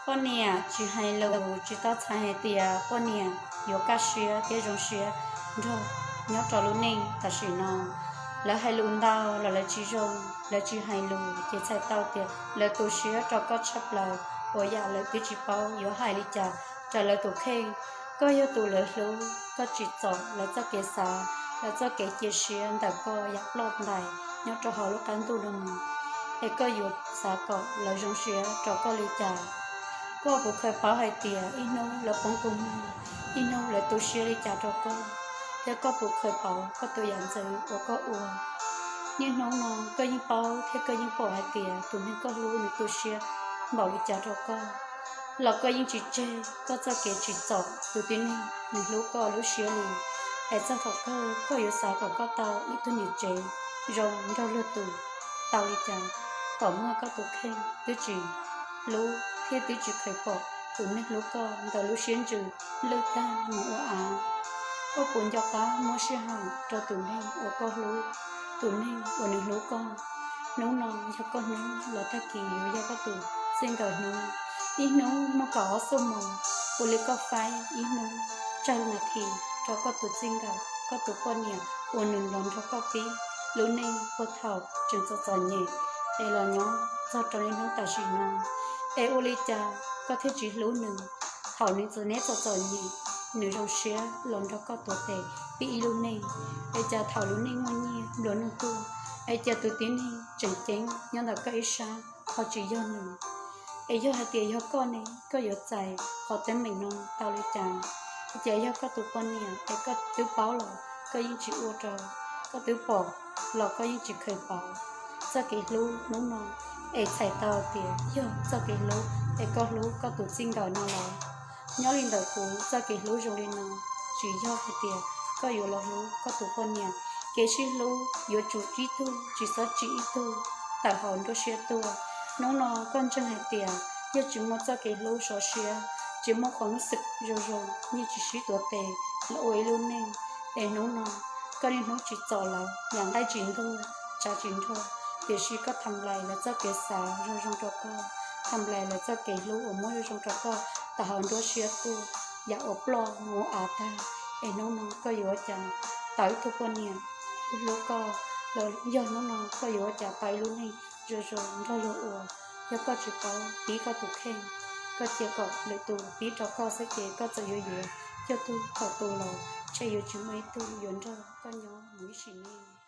Poj niam tsis hais lus tsis tau txhais hais tias poj niam yuav kaj siab thiab zoo siab nrog nyob rau lub neej tam sim no. Lawv hais lus ntau los lawv tsis zoo, lawv tsis hais lus ces txhais tau tias lawv tu siab rau koj tshaj plaws, ua yam lawv twb tsis paub yuav hais li cas rau lawv tus kheej. Koj yog tus lawv hlub, koj tsim txom lawv txoj kev xav, lawv txoj kev cia siab ntawm koj yam ploj ntais nyob rau hauv lub qab ntuj no, es koj yuav xav kom lawv zoo siab rau koj li cas? Koj puas khaws paub hais tias ib hnub lawv poob kua muag, ib hnub lawv tu siab li cas rau koj? Thiab koj puas khaws paub koj tus yam ntxwv uas koj ua? Niaj hnub no koj yeej paub thiab koj yeej pom hais tias tus neeg koj hlub nws tu siab npaum li cas rau koj, los koj yeej tsis tseg koj txoj kev tsim txom tus tib neeg nws hlub koj lub siab li. Es txog thaum kawg koj yuav xav kom koj tau ib tug niam tsev zoo nrog luag tus tau li cas, thaum muaj koj tus kheej twb tsis hlub thiab twb tsis khaws pom tus neeg hlub koj ntawm lub siab ntsws lwj tag mus ua av? Koj puas nco qab muab sij hawm rau tus neeg uas koj hlub, tus neeg uas nws hlub koj? Hnub no yog koj hnub los tag kis yuav yog koj tus txij nkawm hnub. Ib hnub muaj kaum ob xuab moos, ua li koj faib ib hnub tsawg nas this rau koj tus txij nkawm, koj tus poj niam uas nws los nrog koj pib lub neej puag thaum tseem txom txom nyem es los nyob txog rau niaj hnub tam sim no. Es ua li cas koj thiaj tsis hlub nws? Thaum nws txom, neb txom txom nyem, nws zoo siab los nrog koj tuav tes pib ib lub neej. Es cas thaum lub neej muaj nyiaj nplua nuj tuaj, es cas tus tib neeg tseem ceeb nyob ntawm koj ib sab ho tsis yog nws? Es yog hais tias yog koj ne, koj yuav txais qhov teeb meem no tau li cas? Es cas yog koj tus poj niam es koj twb paub los koj yeej tsis ua rau, koj twb pom los koj yeej tsis khaws paub? Txoj kev hlub hnub no es txhais tau tias yog txoj kev hlub es koj hlub koj tus txij nkawm no los? Nyob li ntawm kuv, txoj kev hlub zoo li no tsis yog hais tias koj yuav los hlub koj tus poj niam. Kev sib hlub yuav tsum ib tug tsis txhob tsim ib tug tawm hauv nruab siab tuaj. Hnub no koj ntseeg hais tias yog tsis muaj txoj kev hlub sov siab, tsis muaj qhov xwm zoo zoo, yeej tsis sib tuav tes los ua ib lub neej. Es hnub no koj niaj hnub tsim txom lawv yam nqaij tsis ntug, tsav tsis nrog, tiam sis koj tham lais lawv txoj kev xav zoo zoo rau koj, tham lais lawv txoj kev hlub uas muab zoo zoo rau koj tawm hauv nruab siab tuaj, yam uas ploj mus ua av tag. Es hnub no koj yuav ua cas tau ib tug poj niam hlub hlub koj? Los yog hnub no koj yuav ua cas tau ib lub neej zoo zoo nrog luag ua? Yog koj tsis paub pib koj tus kheej, koj cia kom lwm tus pib rau koj xwb ces koj txawm yuav yuav cuaj tug kaum tus los ntshe yuav tsis muaj ib tug yuav nrog koj nyob mus ib sim neej.